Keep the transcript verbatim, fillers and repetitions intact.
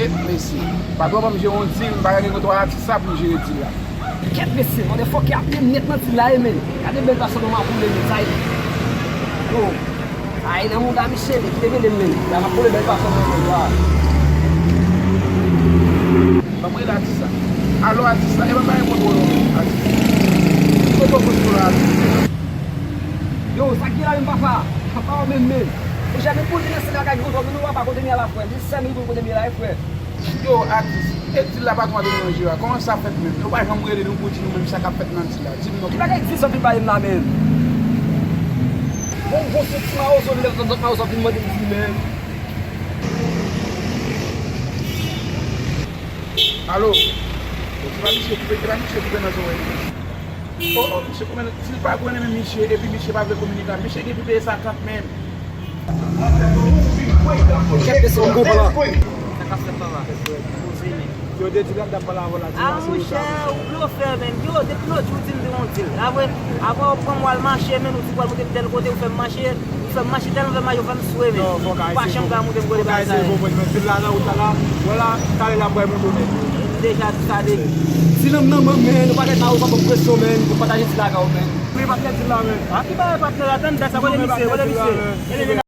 Mesye, patwon ban m jere yon dil, m pa ka gen kontwòl atis sa pou m jere dil la. Kèt mesye, motherfucker ap menm nèt nan dil la, wi, men. Gade bèl fason nou ap woule, men, sa e. Yo, sa e nan mouda misye, men, ki te vele m, men. La m ap woule bèl fason, men, men, wa. Ban m rele atis la. Alo, atis la, e ban m pa gen kontwòl, non, atis. Kote w kontwòl la, atis? Yo, sa k gen la menm, papa? Papa, w menm, men. E jamè pou di nan se la ka gen kontwòl, men nou papa kote m ye la, frè. Li sèl li pou kote m ye la, wi, frè. Yo, atis, e dil la patwon ap manje a, kòman sa fèt menm? Nou pa janm rele nou pou di nou menm sa k ap fèt nan dil la. Di m non. Ki bagay dil sa w vin pale m la menm? Bon, bon, se ti mawozo, vin lè zòt mawozo ap vin mande m dil menm. Alo? Bon, se pa misye koupe, se pa misye koupe nan zòrèy li. O, o, misye kòmanse, si l pa konnen menm misye, epi misye pa vle kominike ak misye, gen pou peye sa kat menm. Kèt mesye, m gon plan. Sa k ap fèt, papa? Poze, men. Yo te di la, m t ap pale avè w la, di la, se yo sa. A, monchè, ou blofè, men. Yo, depi lòt jou, ou di m te yon dil. Apre, apre, ou pran m, w al mache, men, ou di w al monte m tèl kote, ou fè m mache. Ou fè m mache tèlman fè m mache, ou fè m swe, men. Non, fòk Ayisyen konprann. Ou pa janm ka montre m kote bagay sa ye. Fòk Ayisyen konprann, men. Dil la nan wout la la, wè, la, talè l ap bay monte w, men. M deja di sa depi. Dil nan men m, men, nou pa gen mawozo, fòk presyon, men. Nou pataje dil la avè w, men. Wi, patnè dil la, men. A, ki bagay patnè la? Tann dat sa, kote misye, kote misye?